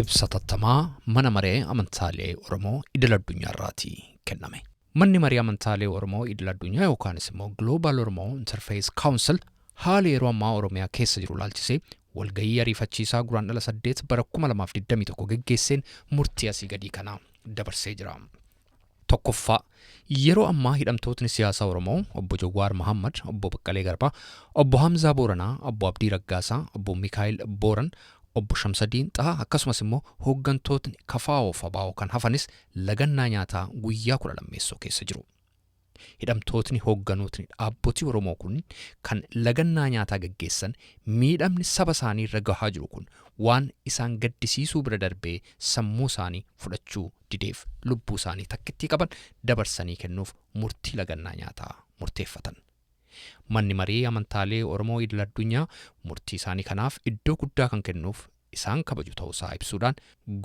Ibsa hatattamaa mana maree amantaalee Oromoo idil addunyaarraatii kenname. Manni maree amantaalee Oromoo idil addunyaa yookaanis immoo Global Oromo Interfaith Council haala yeroo ammaa Oromiyaa keessa jiru laalchisee walgahii ariifachiisaa Guraandhala 8 bara 2021 geggeesseen murtii asii gadii kana dabarsee jira. Tokkoffaa, yeroo ammaa hidhamtootni siyaasaa Oromoo Obbo Jawwaar Mahaammad, Obbo Baqqalee Garbaa, Obbo Hamzaa Booranaa, Obbo Abdii Raggaasaa, Obbo Mikaa'el Booran, Obbo Shamsadiin Xahaa akkasumas immoo hooggantootni KFO fi ABO kan hafanis lagannaa nyaataa guyyaa 12 lammeessoo keessa jiru. Hidhamtootni hoogganootni dhaabbotii Oromoo kun kan lagannaa nyaataa gaggeessan miidhamni saba isaanii irra gahaa jiru kun waan isaan gaddisiisuu bira darbee sammuu isaanii fudhachuu dideef lubbuu isaanii takkittii qaban dabarsanii kennuuf murtii lagannaa nyaataa murteeffatan. Manni marii amantaalee Oromoo idil addunyaa murtii isaanii kanaaf iddoo guddaa kan kennuuf isaan kabaju ta'uusaa ibsuudhaan,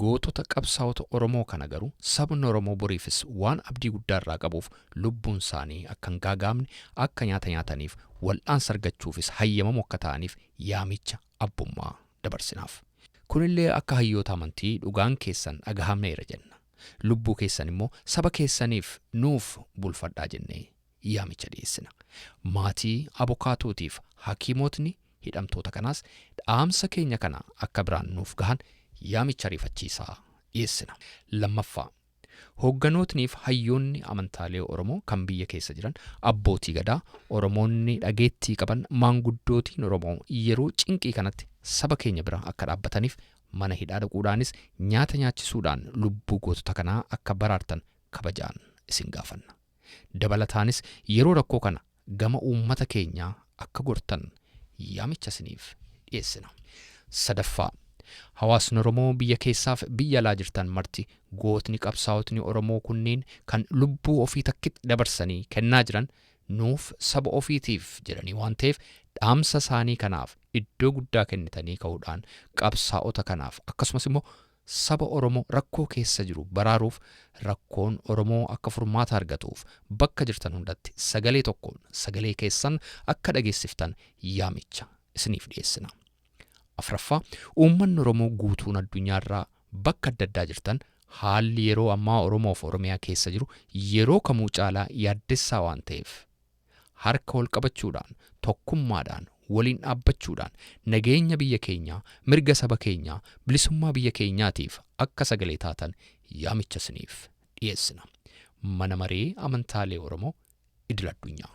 gootota qabsaa'ota Oromoo kana garuu sabni Oromoo boriifis waan abdii guddaa irraa qabuuf lubbuun isaanii akka hin gaaga'amne akka nyaata nyaataniif wal'aansa argachuufis hayyamamoo akka ta'aniif yaamicha abbummaa dabarsinaaf. Kunillee akka hayyoota amantii dhugaan keessan dhagahamneera jenna. Lubbuu keessan immoo saba keessaniif nuuf bulfadhaa jennee yaamicha dhiyeessina. Maatii, abokaatootiif hakiimotni hidhamtoota kanaas dhaamsa keenya kana akka biraan nuuf gahan yaamicha ariifachiisaa dhiyeessina. Lammaffaa, hoogganootniif hayyoonni amantaalee Oromoo kan biyya keessa jiran, abbootii gadaa, Oromoonni dhageettii qaban, maanguddootiin Oromoo yeroo cinqii kanatti saba keenya bira akka dhaabbataniif mana hidhaa dhaquudhaanis nyaata nyaachisuudhaan lubbuu gootota kanaa akka baraartan kabajaan isin gaafanna. Dabalataanis yeroo rakkoo kana gama uummata keenyaa akka gortan yaamicha isiniif dhiyeessina. Sadaffaa, hawaasni Oromoo biyya keessaaf biyya alaa jirtan marti gootni qabsaa'otni Oromoo kunneen kan lubbuu ofii takkitti dabarsanii kennaa jiran nuuf saba ofiitiif jedhanii waan ta'eef dhaamsa isaanii kanaaf iddoo guddaa kennitanii ka'uudhaan qabsaa'ota kanaaf akkasumas immoo saba Oromoo rakkoo keessa jiru baraaruuf, rakkoon Oromoo akka furmaata argatuuf bakka jirtan hundatti sagalee tokkoon sagalee keessan akka dhageessiftan yaamicha isiniif dhiyeessina. Afraffaa, uummanni Oromoo guutuun addunyaarraa bakka adda addaa jirtan haalli yeroo ammaa Oromoof Oromiyaa keessa jiru yeroo kamuu caalaa yaaddessaa waan ta'eef harka wal qabachuudhaan, tokkummaadhaan waliin dhaabbachuudhaan nageenya biyya keenyaa, mirga saba keenyaa, bilisummaa biyya keenyaatiif akka sagalee taatan yaamicha isiniif dhiyeessina. Mana maree amantaalee Oromoo idil addunyaa.